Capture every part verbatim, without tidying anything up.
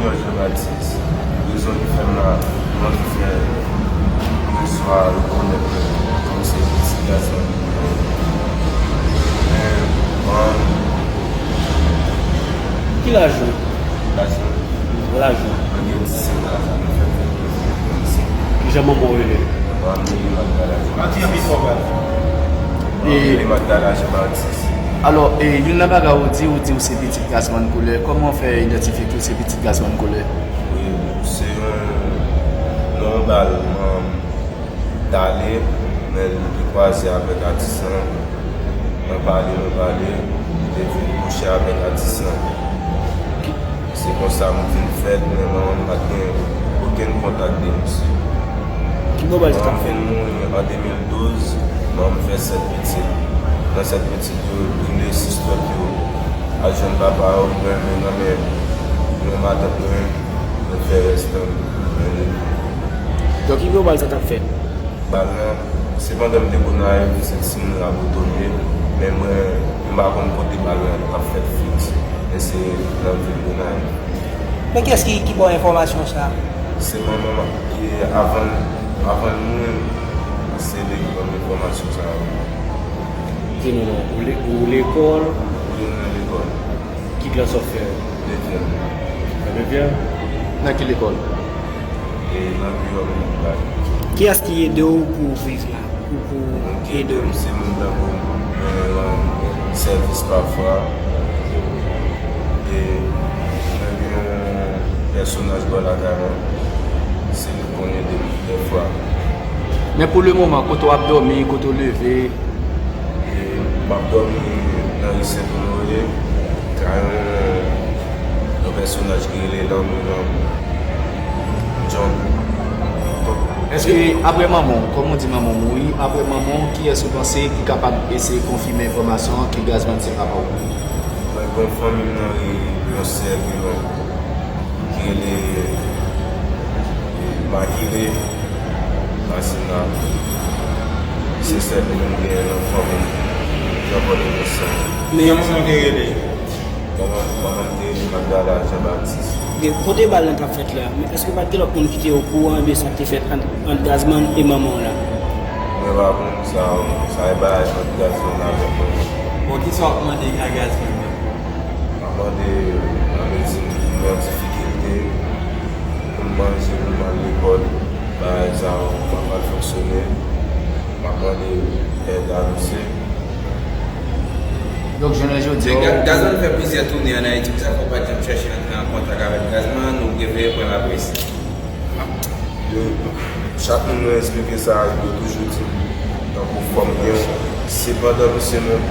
Jean Baptiste, rezon ki fè m la, mwen ki fè bonswa rekonèt mwen kòm se pitit gason. Men, bon, ki laj ou? Laj mwen? Laj ou? Mwen gen disèt an, sa mwen fè. Ki jan manman w rele? Manman m rele Magdala Jean Baptiste. Manman m rele Magdala Jean Baptiste. Alò, e, youn nan bagay ou di, ou di ou se pitit Gazman Koulè. Kòman w fè idantifye ke w se pitit Gazman Koulè? Wi, se yon, nan yon bal, mwen t ale, men li kwaze avèk atis lan. Mwen pale, mwen pale, li te vin kouche avèk atis lan. Se konsa m vin fèt, men manman m pa t gen okenn kontak de misye. Ki bò bal sa t ap fèt? Manman m vin mouri an de mil douz, manman m fè sèt pitit. Nan sèt pitit yo, youn de sis lòt yo al jwenn papa yo, mwen menm nan men yon matant mwen, mwen fè rès tan mwen leve. Donk, ki bò bal sa t ap fèt? Bal lan, se pandan m te Gonayiv, se timoun Raboto m ye, men mwen, m pa konn kote bal lan t ap fèt fiks, men se nan vil Gonayiv. Men kiyès ki, ki ba w enfòmasyon sa a? Se manman m, e, avan, avan l mouri, se li ki ban m enfòmasyon sa yo. Di nou non, ou le-, ou lekòl? Wi, mwen lekòl. Ki klas w ap fè? Nevyèm. Nan nevyèm? Nan ki lekòl? E nan Guillaume Bal. Kiyès ki ede w pou w viv la? Pou, pou ede w? Se moun tankou mwen, sèvis pafwa. E mwen gen yon pèsonaj bò lakay mwen. Se li k konn ede m dèfwa. Men pou le moman, kote w ap dòmi, kote w leve? E m ap dòmi nan ri Sent Onore, kay yon, yon pèsonaj ki rele Lanmou Lanmou John. Èske apre manman w, kòm ou di manman w mouri, apre manman w, kiyès ou panse ki kapab eseye konfime enfòmasyon an ke Gazman se papa w? Mwen gen yon fanmi m nan ri, yon sè ki, ki rele, e, Makile Masina. Se sèl moun m genyen nan fanmi m nan Pòtoprens lan. Men yon manman te rele? Manman, manman m te rele Magdala Jean Baptiste. Gen kote bal lan t ap fèt la, men èske pa t gen lòt moun ki te okouran de sa k te fèt ant, ant Gazman e manman w la? Mwen pa konn sa, sa e bagay ant Gazman avèk manman. Bon, kisa w ap mande a Gazman menm? M ap mande, mande si m nan difikilte pou m manje, pou m al lekòl, bagay sa yo, kòman l fonksyone. M ap mande èd a misye. Donk, jounen jodi a, Ga-, Gazman fè plizyè tounen ann Ayiti, poukisa fò w pa t janm chèche antre an kontak avèk Gazman, ou prefere pran l apre sa? Yo, chak moun mwen eksplike sa, yo toujou di m, tankou fò m gen, se pandan misye nan,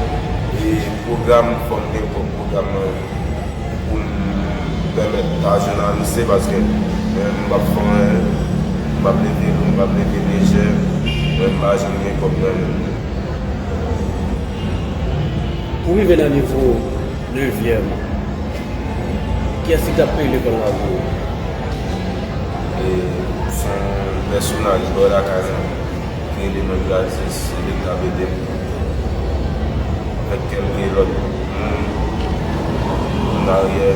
e, pwogram, fò m gen pwòp pwogram mwen pou m pèmèt pa jwenn amise, paske mwen menm m p ap fè anyen, m p ap leve lou, m p ap leve lejè, mwen m pa janm gen kòb nan men m. Pou rive nan nivo nevyèm, kiyès ki t ap peye lekòl la pou ou? E, se yon pèsonaj bò lakay mwen ki rele Nonm Gazis, se li k t ap ede m. Avèk kèlke lòt moun, moun aryè.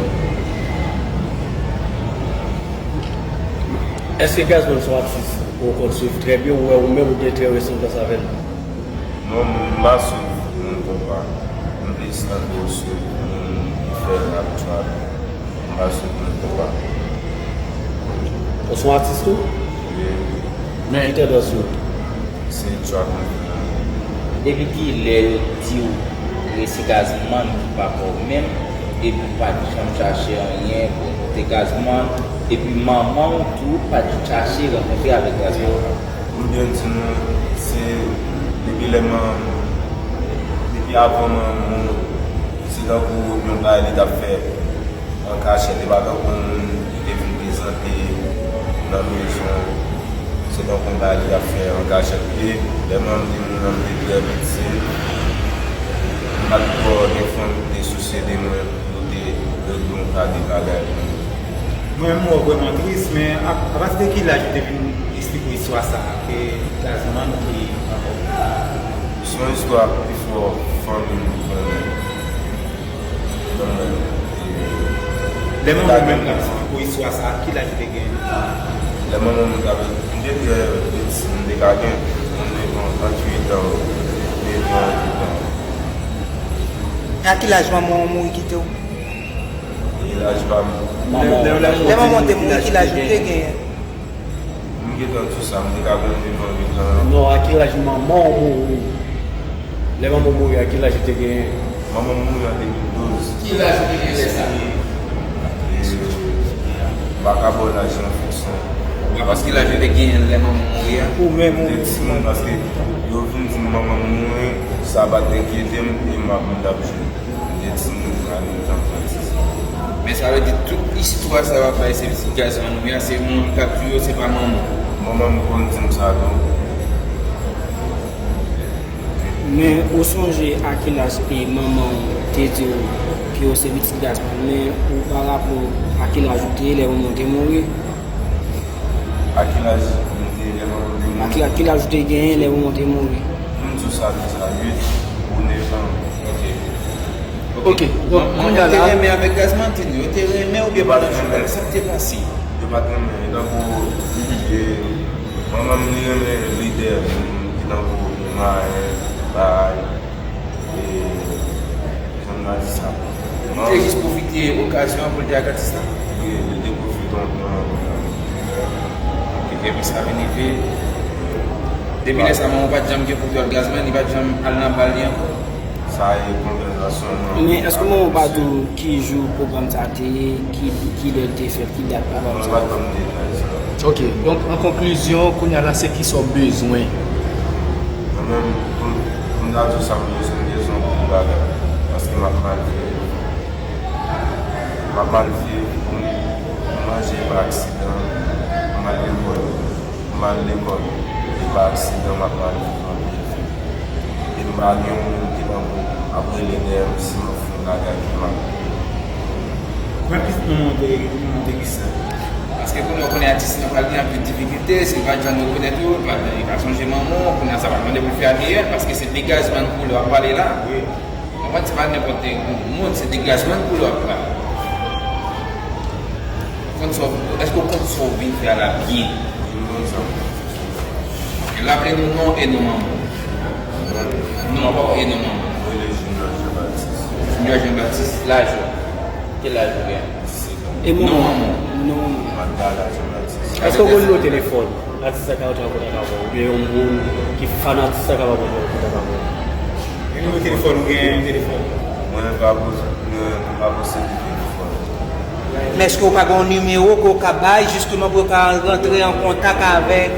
Èske Gazman se yon atis ou konn swiv trè byen, ou wè ou menm ou gen trè resanblans avè l? Non, m pa swiv moun konpa. M plis tankou swiv moun ki fè rap trap. M pa swiv moun konpa. Ou se yon atis tou? Wi. Men ki tandans ou? Se trap mwen fè. Depi kilè yo di w ke se Gazman ki papa w menm, epi w pa t janm chache anyen pou w koute Gazman, epi manman w tou pa t chache rankontre avèk Gazman? M byen di nou, se depi lè manman m, depi avan manman m mouri, se tankou yon bagay li t ap fè an kachèt, li pa tankou yon moun ki te vin prezante nan mezon, se tankou yon bagay li t ap fè an kachèt. E lè manman m te mouri, m te trè piti, m pa t twò gen fanmi ki te sousye de mwen pou te regle yon kade bagay pou mwen. Mwen, m wè w vrèman tris, men a, apati de ki laj ou te vin eksplike w istwa sa a, ke Gazman ki papa w? Se yon istwa pifò fanmi m konnen. Nan mwen, e, Lè manman w menm k ap esplike w istwa sa a, ki laj ou te genyen? Lè manman m t ap, m te trè piti, m te ka gen, m te gen tranntuit an, m te gen tranntuit an. A ki laj manman w mouri kite w? E laj pa m. Lè manman w te mouri, ki laj ou te genyen? M gentan di w sa, m te ka gen nevan, uit an. Non, a ki laj manman w mouri? Lè manman w mouri, a ki laj ou te genyen? Manman m mouri an de mil douz. Ki laj ou te genyen lè sa? E, m pa ka ba w laj lan fonksyon. Paske ki laj ou te genyen lè manman w mouri a? Ou menm, ou te timoun, paske yo vin di m manman m mouri, sa pa t enkyete m, e m ap, m t ap jwe. M te timoun, ane m t ap pran desizyon. Men sa vle di tout istwa sa yo ap bay se pitit gason an nou ye a, se manman m k ap di yo, se pa manman. Manman m konn di m sa tou. Men ou sonje a ki laj e manman w te di w ke w se pitit gason an, men ou pa raple w a ki laj ou te ye lè manman w te mouri? A ki laj mwen te ye lè manman m te mouri? A ki, a ki laj ou te genyen lè manman w te mouri? M di w sa deja, uit ou nèf an. Ok. Ok, donk, kounye a la, te renmen avèk Gazman, Tini, yo te renmen oubyen pa nan jounen sa k te pase? Yo pa t renmen, e tankou, e, manman m li renmen lidè, ki tankou, mayen, bay, e, jan m ta di sa. Li te jis pwofite okazyon an pou l te ak atis la? Wi, li te pwofite yon pwen an konsa. Epi sa vin rive. Depi lè sa, manman w pa t janm gen pou l al Gazman, li pa t janm al nan bal li ankò. Sa e konvèsasyon mwen. Men èske manman w pa di w ki jou pwogram sa a te ye, ki, ki lè l te fèt, ki dat pwogram sa a? Manman m pa t ban m detay sa. Ok, donk, an konklizyon, kounye a la, se kisa w bezwen? Mwen menm, pou m, pou m ta di w sa m bezwen, m bezwen yon gwo bagay. Paske m ap mal viv. M ap mal viv, pou m, pou m manje pa aksidan, pou m al lekòl, pou m al lekòl, e pa aksidan, m ap mal viv anpil. E m pa gen yon moun ki tankou ap rele dèyè m si m ap fè yon bagay ki mal. Mwen plis nan monte, monte ki sa. Paske kounye a w konnen atis lan pral gen anpil difikilte, si l pa t janm rekonèt ou, l pral, li ka sonje manman w, kounye a sa pral mande pou l fè A D N, paske se de Gazman Couleur w ap pale la. Wi. Konprann, se pa nenpòt moun, se de Gazman Couleur w ap pale. Konn sa w, èske w konn sa w vin fè a la byen? Wi, m konn sa. Raple nou non e non manman w. Non pa w e non manman w. Mwen rele Junior Jean Baptiste. Junior Jean Baptiste, laj ou? Ki laj ou gen? Disèt an. E manman w? Non manman w. Non manman w. Magdala Jean Baptiste. Èske w konn nimewo telefòn atis la ka rantre an kontak avè w, oubyen yon moun ki fan atis la kapab rantre an kontak avè w? Nimewo telefòn ou gen, telefòn? Mwen pa pos-, mwen pa posede telefòn. Men èske w pa gen yon nimewo ke w ka bay jisteman pou yo ka rantre an kontak avèk